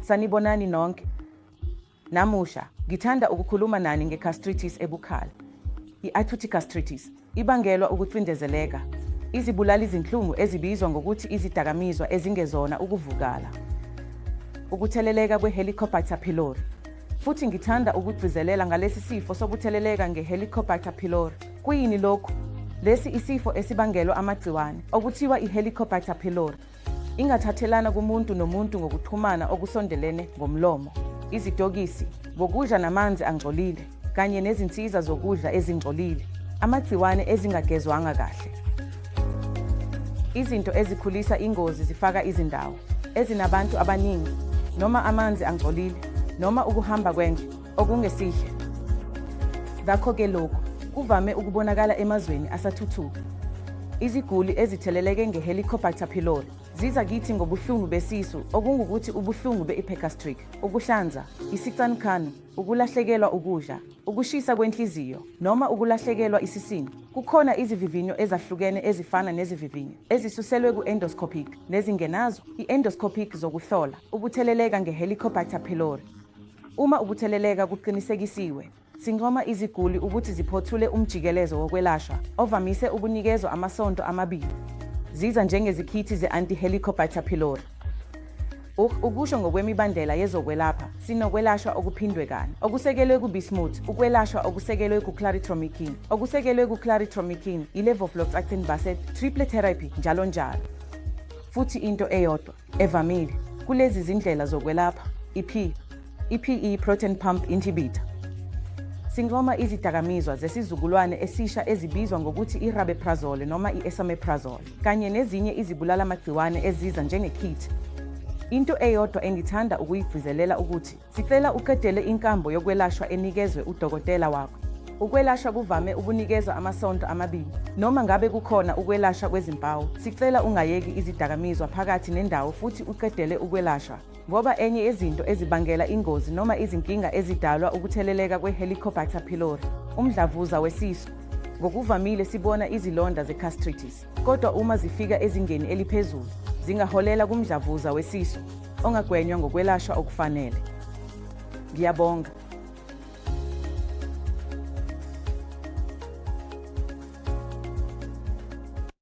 Sanibonani nonke. Namuhla, ngithanda ukukhuluma nani nge-gastritis ebukhali. I-acute gastritis ibangelwa ukucindezeleka, izibulali zinhlungu ezibizwa ngokuthi izidakamizwa ezingezona ukuvukala, ukutheleleka kwe-Helicobacter pylori. Futhi ngithanda ukugcizelela ngalesi sifo sokutheleleka nge-Helicobacter pylori. Kuyini lokhu? Lesi isifo esibangelwa amagciwane okuthiwa i-Helicobacter pylori. Ingathathelana kumuntu nomuntu ngokuxhumana okusondelene ngomlomo, izitokisi, ngokudla namanzi angcolile, kanye nezinsiza zokudla ezingcolile, amagciwane ezingagezwanga kahle. Izinto ezikhulisa ingozi zifaka izindawo ezinabantu abaningi noma amanzi angcolile noma ukuhamba kwendle okungesihle. Ngakho-ke lokhu kuvame ukubonakala emazweni asathuthuka. Iziguli ezitheleleke nge-Helicobacter pylori ziza kithi ngobuhlungu besisu okungukuthi ubuhlungu be-epigastric, ukuhlanza, isicanucanu, ukulahlekelwa ukudla, ukushisa kwenhliziyo noma ukulahlekelwa isisindo. Kukhona izivivinyo ezahlukene ezifana nezivivinyo ezisuselwe ku-endoscopic nezingenazo i-endoscopic zokuhlola ukutheleleka nge-Helicobacter pylori. Uma ukutheleleka kuqinisekisiwe, sincoma iziguli ukuthi ziphothule umjikelezo wokwelashwa ovamise ukunikezwa amasonto amabili. Ziza njengezikhithi ze-anti-Helicobacter pylori. Ukusho ngokwemibandela yezokwelapha, sinokwelashwa okuphindwe kane, okusekelwe ku-bismuth, ukwelashwa okusekelwe ku-clarithromycin, okusekelwe ku-clarithromycin, i-levofloxacin based triple therapy, njalo njalo. Futhi into eyodwa evamile kulezi zindlela zokwelapha i-P, i-PE proton pump inhibitor. Sincoma izidakamizwa zesizukulwane esisha ezibizwa ngokuthi i-rabeprazole noma i-esomeprazole kanye nezinye izibulala-magciwane eziza njenge-kit. Into eyodwa engithanda ukuyigcizelela ukuthi sicela uqedele inkambo yokwelashwa enikezwe udokotela wakho. Ukwelashwa kuvame ukunikezwa amasonto amabili. Noma ngabe kukhona ukwelashwa kwezimpawu, sicela ungayeki izidakamizwa phakathi nendawo futhi uqedele ukwelashwa, ngoba enye yezinto ezibangela ingozi noma izinkinga ezidalwa ukutheleleka kwe-Helicobacter pylori, umdlavuza wesisu. Ngokuvamile sibona izilonda ze-gastritis, kodwa uma zifika ezingeni eliphezulu, zingaholela kumdlavuza wesisu, ongagwenywa ngokwelashwa okufanele. Ngiyabonga.